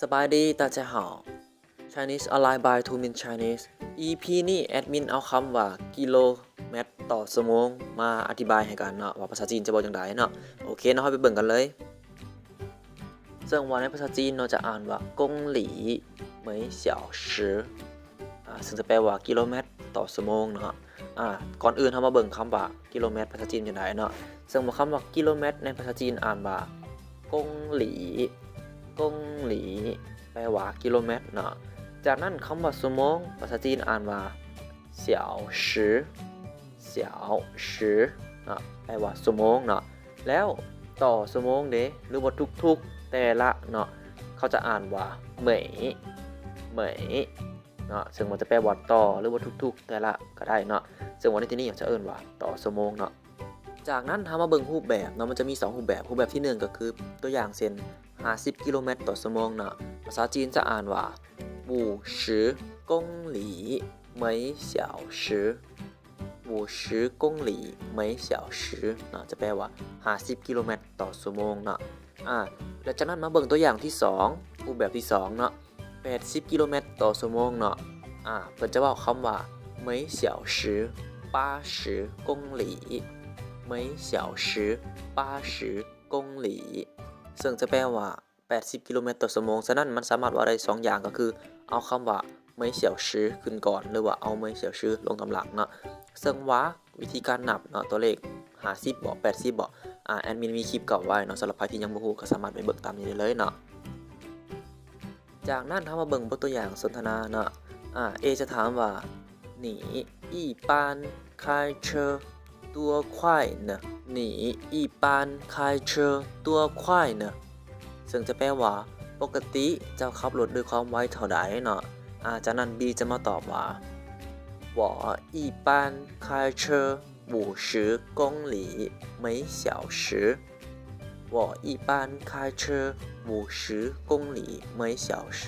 ສະບາຍດີ 大家好 Chinese Online by Two Min Chinese ອີພີນີ້ແອດມິນເອົາຄຳວ່າກິໂລແມັດຕໍ່ຊົ່ວໂມງມາອະທິບາຍໃຫ້ກັນເນາະ ວ່າພາສາຈີນຈະເວົ້າຈັ່ງໃດເນາະ. ໂອເຄເນາະ ເຮົາໄປເບິ່ງກັນເລີຍ. ເຊິ່ງວ່າໃນພາສາຈີນເນາະ ຈະອ່ານວ່າ 公里每小时 ອ່າ ເຊິ່ງຈະແປວ່າກິໂລແມັດຕໍ່ຊົ່ວໂມງເນາະ. ອ່າ ກ່ອນອື່ນເຮົາມາເບິ່ງຄຳວ່າກິໂລແມັດພາສາຈີນຈັ່ງໃດເນາະ. ເຊິ່ງວ່າຄຳວ່າກິໂລແມັດໃນພາສາຈີນອ່ານວ່າ 公里 公里 ແປວ່າກິໂລແມັດເນາະ. ຈາກນັ້ນຄຳວ່າຊົ່ວໂມງ ພາສາຈີນອ່ານວ່າ 小时 小时 ເນາະ ແປວ່າຊົ່ວໂມງເນາະ. ແລ້ວຕໍ່ຊົ່ວໂມງເດ ຫຼືວ່າທຸກໆ ແຕ່ລະເນາະ ເຂົາຈະອ່ານວ່າ 每 每 ເນາະ ເຊິ່ງມັນຈະແປວ່າຕໍ່ ຫຼືວ່າທຸກໆ ແຕ່ລະກໍໄດ້ເນາະ. ເຊິ່ງວ່າໃນທີ່ນີ້ເຮົາຈະເອີ້ນວ່າຕໍ່ຊົ່ວໂມງເນາະ. ຈາກນັ້ນເຮົາມາເບິ່ງຮູບແບບເນາະ ມັນຈະມີສອງຮູບແບບ. ຮູບແບບທີໜຶ່ງກໍຄື ຕົວຢ່າງເຊັ່ນ ຫ້າສິບກິໂລແມັດຕໍ່ຊົ່ວໂມງເນາະ ພາສາຈີນຈະອ່ານວ່າ 五十公里每小时 五十公里每小时 ເນາະ ຈະແປວ່າຫ້າສິບກິໂລແມັດຕໍ່ຊົ່ວໂມງເນາະ. ອ່າ ແລະ ຈາກນັ້ນມາເບິ່ງຕົວຢ່າງທີສອງ ຮູບແບບທີສອງເນາະ ແປດສິບກິໂລແມັດຕໍ່ຊົ່ວໂມງເນາະ. ອ່າ ເພິ່ນຈະເວົ້າຄຳວ່າ 每小时八十公里每小时八十公里 ເຊິ່ງຈະແປວ່າ ແປດສິບກິໂລແມັດຕໍ່ຊົ່ວໂມງ. ສະນັ້ນມັນສາມາດເວົ້າໄດ້ສອງຢ່າງ ກໍຄືເອົາຄຳວ່າ 每小时 ຂຶ້ນກ່ອນ ຫຼືວ່າເອົາ 每小时 ລົງຕາມຫຼັງເນາະ. ເຊິ່ງວ່າວິທີການນັບເນາະ ຕົວເລກຫ້າສິບບໍ ແປດສິບບໍ ອາ ແອດມິນມີຄລິບເກົ່າໄວ້ເນາະ. ສຳລັບໃຜທີ່ຍັງບໍ່ຮູ້ກໍສາມາດໄປເບິ່ງຕາມນີ້ໄດ້ເລີຍເນາະ. ຈາກນັ້ນເຮົາມາເບິ່ງບົດຕົວຢ່າງສົນທະນາເນາະ. ອາ A ຈະຖາມວ່າ 你一般开车多快呢？你一般开车多快呢？ ເຊິ່ງຈະແປວ່າ ປົກກະຕິເຈົ້າຂັບລົດດ້ວຍຄວາມໄວເທົ່າໃດເນາະ. ອາ ຈາກນັ້ນ B ຈະມາຕອບວ່າ 我一般开车五十公里每小时 我一般开车五十公里每小时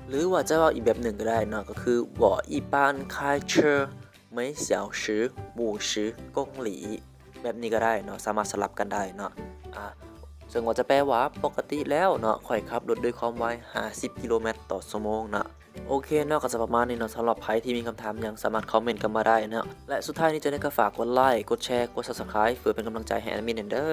ຫຼືວ່າຈະເວົ້າອີກແບບໜຶ່ງກໍໄດ້ເນາະ ກໍຄື 我一般开车每小时五十公里 ແບບນີ້ກໍໄດ້ເນາະ ສາມາດສະຫຼັບກັນໄດ້ເນາະ. ອາ ເຊິ່ງວ່າຈະແປວ່າ ປົກກະຕິແລ້ວເນາະ ຂ້ອຍຂັບລົດດ້ວຍຄວາມໄວຫ້າສິບກິໂລແມັດຕໍ່ຊົ່ວໂມງເນາະ. ໂອເຄເນາະ ກໍຈະປະມານນີ້ເນາະ. ສຳລັບໃຜທີ່ມີຄຳຖາມຫຍັງ ສາມາດຄອມເມັນກັນມາໄດ້ເນາະ ແລະ ສຸດທ້າຍນີ້ຈັ່ງໃດກໍຝາກກົດໄລ ກົດແຊ ກົດ Subscribe ເພື່ອເປັນກຳລັງໃຈໃຫ້ແອດມິນແດ່ເດີ.